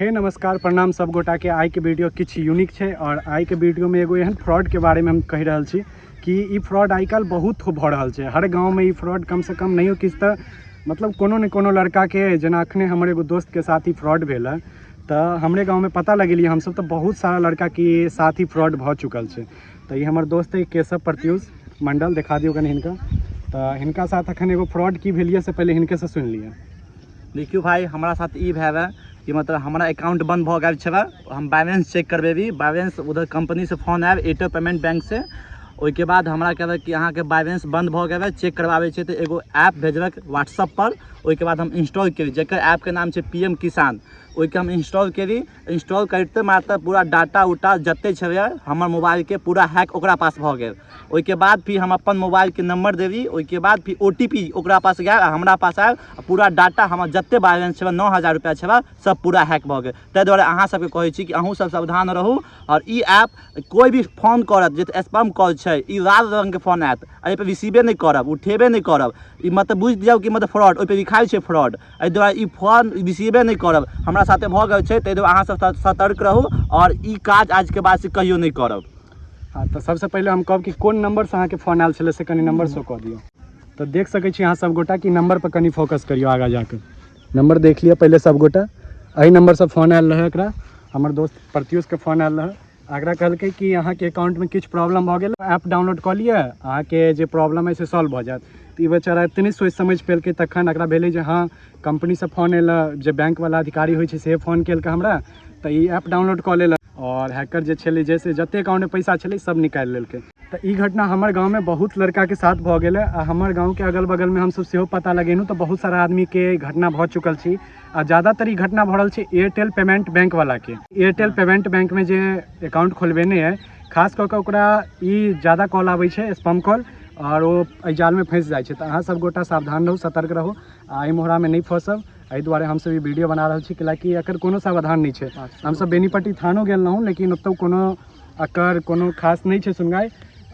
हे नमस्कार प्रणाम सब गोटा के। आइ के वीडियो किछु यूनिक छै और आइ के वीडियो में एगो एहन फ्रॉड के बारे में हम कहि रहल छी कि ई फ्रॉड आइ काल्हि बहुत भऽ रहल छै। हर गाँव में ई फ्रॉड कम से कम नहियो किछु तऽ मतलब कोनो ने कोनो लड़का के, जेना अखने हमर एगो दोस्त के साथ ही फ्रॉड भेल है तऽ हमरे गाँव में पता लगेलियै हमसब तऽ बहुत सारा लड़का के साथ ही फ्रॉड भऽ चुकल छै। तऽ ई हमर दोस्त है केशव प्रत्यूष मंडल, देखा दियौ कनि हिनका। तऽ हिनका साथ अखन एगो फ्रॉड की भेल से पहिले हिनके से सुनि लिअ। देखियौ भाई, हमरा साथ ई भेल कि मतलब हमरा अकाउंट बंद भऽ गेल छलै, हम बैलेंस चेक करबेबी, बैलेंस उधर कंपनी से फोन आयल एयरटेल पेमेंट बैंक से। ओहिके बाद हमरा कहलक कि अहाँके बैलेंस बंद भऽ गेल, चेक करबाबै छै तऽ एगो ऐप भेजलक व्हाट्सअप पर। ओहिके बाद हम इंस्टॉल केली, जकर ऐपके नाम छै पी एम किसान। ओहिके हम इंस्टॉल केली, इंस्टॉल करिते मात्र पूरा डाटा उटा जते छलै हमर मोबाइलके पूरा हैक ओकरा पास भऽ गेल। ओहिके बाद फिर हम अपन मोबाइलके नंबर देली, ओहिके बाद फिर ओ टी पी ओकरा पास गेल आ हमरा पास आयल, आ पूरा डाटा हमर जते बैलेंस छलै 9000 रुपैआ छलै सब पूरा हैक भऽ गेल। ताहि दुआरे अहाँ सबके कहै छी कि अहूँ सब सावधान रहू। और ई ऐप कोइ भी फोन करत जे स्पैम कॉल छै, ई लाल रंगके फोन आयत, एहिपर रिसीवे नहि करब, उठेबे नहि करब, ई मतलब बुझि जाउ कि मतलब फ्रॉड, ओहिपर लिखाइ छै फ्रॉड। एहि दुआरे ई फोन रिसीवे नहि करब। हमरा साथे भऽ गेल छै, ताहि दुआरे अहाँ सब सतर्क रहू और ई काज आजके बाद से कहियो नहि करब। हाँ, तऽ सबसँ पहिले हम कहब कि कोन नंबरसँ अहाँके फोन आयल छलै से कनि नंबर शो कऽ दियौ। तऽ देख सकै छी अहाँ सब गोटा कि नंबर पर कनि फोकस करियौ, आगाँ जाकऽ नंबर देख लिअ पहिले सब गोटा। एहि नंबरसँ फोन आयल रहै एकरा, हमर दोस्त प्रत्यूषके फोन आयल रहै। एकरा कहलकै कि अहाँके अकाउंटमे किछु प्रॉब्लम भऽ गेल, ऐप डाउनलोड कऽ लिअ, अहाँके जे प्रॉब्लम अइ से सॉल्व भऽ जायत। तऽ ई बेचारा एते नहि सोचि समझि पेलकै, तखन एकरा भेलै जे हँ कंपनीसँ फोन एलै, जे बैंकवला अधिकारी होइ छै से फोन केलकै हमरा, तऽ ई ऐप डाउनलोड कऽ लेलक और हैकर जे छलै जैसे जते अकाउंटमे पैसा छलै सब निकालि लेलकै। तऽ ई घटना हमर गाँवमे बहुत लड़काके साथ भऽ गेलै आ हमर गाँवके अगल बगलमे हमसब सेहो पता लगेलहुँ तऽ बहुत सारा आदमीके ई घटना भऽ चुकल छै। आ ज्यादातर ई घटना भऽ रहल छै एयरटेल पेमेंट बैंक वालाके। एयरटेल पेमेंट बैंकमे जे अकाउंट खोलबेने अइ खास कऽ कऽ ओकरा ई ज्यादा कॉल आबै छै, स्पैम कॉल, आओर ओ एहि जालमे फँसि जाइ छै। तऽ अहाँ सब गोटा सावधान रहू, सतर्क रहू आ एहि मोहरामे नहि फँसब। एहि दुआरे हमसब ई वीडियो बना रहल छी, कैलाकि एकर कोनो समाधान नहि छै। हमसब बेनीपट्टी थानो गेल रहौं, लेकिन ओतऽ कोनो एकर कोनो खास नहि छै सुनवाइ।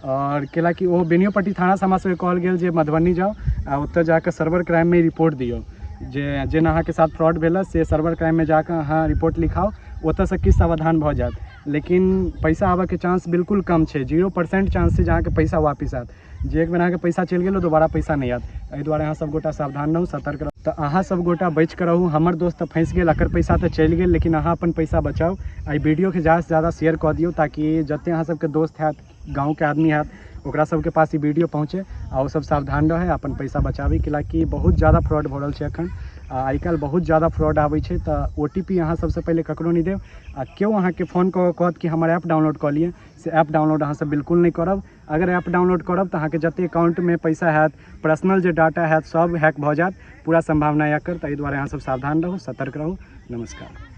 आओर कैलाकि ओ बेनियोपट्टी थानासँ हमरा सबके कहल गेल जे मधुबनी जाउ आ ओतऽ जाकऽ सर्वर क्राइममे रिपोर्ट दियौ, जे जेना अहाँके साथ फ्रॉड भेल से सर्वर क्राइममे जाकऽ अहाँ रिपोर्ट लिखाउ, ओतऽसँ किछु समाधान भऽ जायत। लेकिन पैसा आबऽके चांस बिल्कुल कम छै, 0% चांस छै जे अहाँके पैसा वापिस आयत। जे एक बेर अहाँके पैसा चलि गेल दोबारा पैसा नहि आयत। एहि दुआरे अहाँ सब गोटा सावधान रहू, सतर्क रहू। तऽ अहाँ सब गोटा बचि कऽ रहू। हमर दोस्त तऽ फँसि गेल, एकर पैसा तऽ चलि गेल, लेकिन अहाँ अपन पैसा बचाउ। एहि वीडियोके ज्यादासँ ज्यादा शेयर कऽ दियौ ताकि जते अहाँ सबके दोस्त हैत, गाँवके आदमी हैत, ओकरा सबके पास ई वीडियो पहुँचे आ ओ सब सावधान रहै, अपन पैसा बचाबै। कैलाकि बहुत ज्यादा फ्रॉड भऽ रहल छै एखन, आ आइ काल्हि बहुत ज्यादा फ्रॉड आबै छै। तऽ ओ टी पी अहाँ सबसँ पहिले ककरो नहि देब आ केओ अहाँके फोन कऽ कऽ कहत कि हमर ऐप डाउनलोड कऽ लिअ, से ऐप डाउनलोड अहाँ सब बिल्कुल नहि करब। अगर ऐप डाउनलोड करब तऽ अहाँके जते अकाउंटमे पैसा हैत, पर्सनल जे डाटा हैत, सब हैक भऽ जायत, पूरा सम्भावना एकर। तऽ एहि दुआरे अहाँ सब सावधान रहू, सतर्क रहू। नमस्कार।